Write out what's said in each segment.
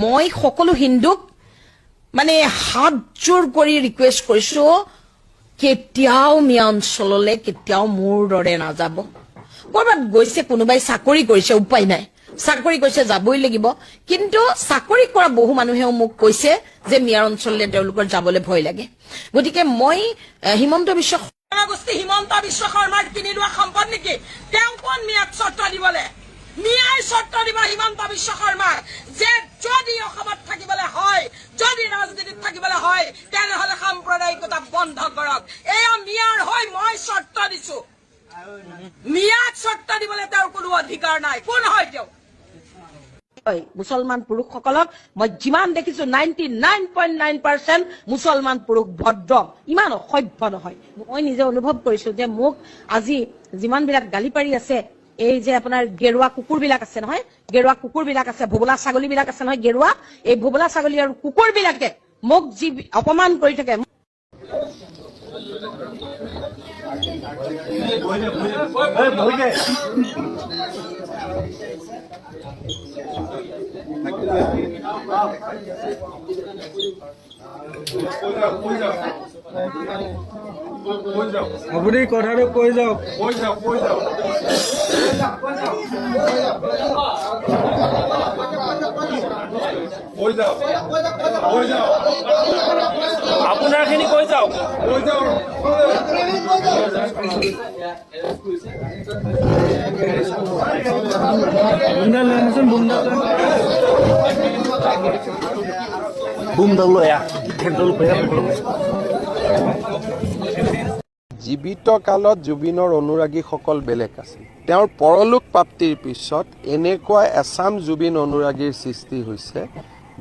মই সকলো হিন্দুক মানে হাত জোৰ কৰি ৰিকুৱেষ্ট কৰিছো, কেতিয়াও মিয়া অঞ্চললৈ কেতিয়াও মোৰ দৰে নাযাব। ক'ৰবাত গৈছে কোনোবাই, চাকৰি কৰিছে, উপায় নাই, চাকৰি কৰিছে, যাবই লাগিব। কিন্তু চাকৰি কৰা বহু মানুহেও মোক কৈছে যে মিয়াৰ অঞ্চললৈ তেওঁলোকৰ যাবলৈ ভয় লাগে। গতিকে মই হিমন্ত বিশ্ব জনগোষ্ঠী হিমন্ত বিশ্ব শৰ্মাৰ কিনি লোৱা সম্পদ নেকি? তেওঁ কোন মিয়াক চৰ্ত দিবলে? মিয়াই চৰ্ত দিব হিমন্ত বিশ্ব শৰ্মাক যে যদি অসমত থাকিবলৈ হয়, যদি ৰাজনীতিত থাকিবলৈ হয়, তেনেহলে সাম্প্ৰদায়িকতা বন্ধ কৰক। এয়া মিয়াৰ হৈ মই চৰ্ত দিছো। মিয়াক চৰ্ত দিবলৈ তেওঁৰ কোনো অধিকাৰ নাই। কোন হয় তেওঁ? হয়, মুছলমান পুৰুষসকলক মই যিমান দেখিছো, 99.9% মুছলমান পুৰুষ ভদ্ৰ, ইমান অসভ্য নহয়। মই নিজে অনুভৱ কৰিছো যে মোক আজি যিমানবিলাক গালি পাৰি আছে, এই যে আপোনাৰ গেৰুৱা কুকুৰবিলাক আছে নহয়, গেৰুৱা কুকুৰবিলাক আছে, ভোবোলা ছাগলীবিলাক আছে নহয় গেৰুৱা, এই ভোবোলা ছাগলী আৰু কুকুৰবিলাকে মোক যি অপমান কৰি থাকে। আপুনি কথাটো কৈ যাওক। কৈ যাওক, কৈ যাওক, কৈ যাওক, কৈ যাওক। আপোনাৰখিনি কৈ যাওক। কৈ যাওক। বুমডাল লৈ আনাচোন, বুমডাল। বুমডাল লৈ আহ। জীৱিত কালত জুবিনৰ অনুৰাগীসকল বেলেগ আছিল। তেওঁৰ পৰলোক প্ৰাপ্তিৰ পিছত এনেকুৱা এচাম জুবিন অনুৰাগীৰ সৃষ্টি হৈছে,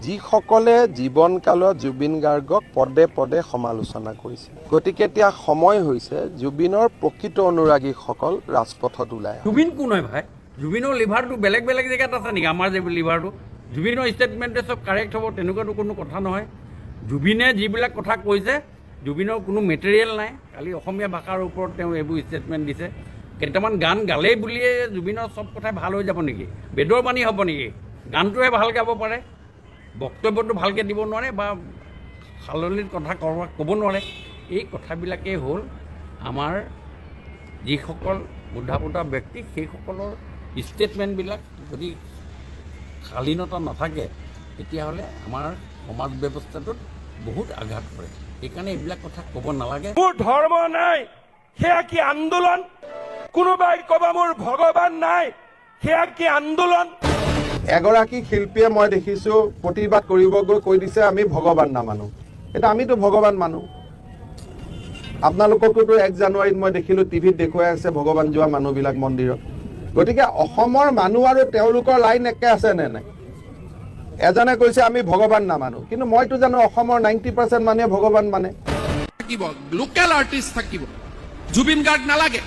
যিসকলে জীৱনকালত জুবিন গাৰ্গক পদে পদে সমালোচনা কৰিছে। গতিকে এতিয়া সময় হৈছে জুবিনৰ প্ৰকৃত অনুৰাগীসকল ৰাজপথত ওলাই আহক। জুবিন কোন হয় ভাই? জুবিনৰ লিভাৰটো বেলেগ বেলেগ জেগাত আছে নেকি? আমাৰ যে লিভাৰটো, জুবিনৰ ষ্টেটমেণ্টে চব কাৰেক্ট হ'ব, তেনেকুৱাতো কোনো কথা নহয়। জুবিনে যিবিলাক কথা কৈছে, জুবিনৰ কোনো মেটেৰিয়েল নাই। কালি অসমীয়া ভাষাৰ ওপৰত তেওঁ এইবোৰ ষ্টেটমেণ্ট দিছে। কেইটামান গান গালেই বুলিয়ে জুবিনৰ চব কথাই ভাল হৈ যাব নেকি? বেদৰ বাণী হ'ব নেকি? গানটোহে ভাল গাব পাৰে, বক্তব্যটো ভালকৈ দিব নোৱাৰে বা সাললিত কথা ক'ব নোৱাৰে। এই কথাবিলাকেই হ'ল আমাৰ যিসকল বুদ্ধা ব্যক্তি, সেইসকলৰ ষ্টেটমেণ্টবিলাক যদি শালীনতা নাথাকে, তেতিয়াহ'লে আমাৰ সমাজ ব্যৱস্থাটোত বহুত আঘাত কৰে। সেইকাৰণে এইবিলাক কথা ক'ব নালাগে। মোৰ ধৰ্ম নাই, সেয়া কি আন্দোলন? কোনোবাই ক'ব মোৰ ভগৱান নাই, সেয়া কি আন্দোলন? এগৰাকী শিল্পীয়ে মই দেখিছো প্ৰতিবাদ কৰিব গৈ কৈ দিছে, আমি ভগৱান নামানো। এতিয়া আমিতো ভগৱান মানো। আপোনালোককোতো 1 জানুৱাৰীত মই দেখিলো টিভিত দেখুৱাই আছে ভগৱান যোৱা মানুহবিলাক মন্দিৰত। গতিকে অসমৰ মানুহ আৰু তেওঁলোকৰ লাইন একে আছে নে নাই? এজনে কৈছে আমি ভগৱান নামানো, কিন্তু মইতো জানো অসমৰ 90% মানুহে ভগৱান মানে। থাকিব, লোকেল আৰ্টিষ্ট থাকিব, জুবিন গাৰ্গ নালাগে।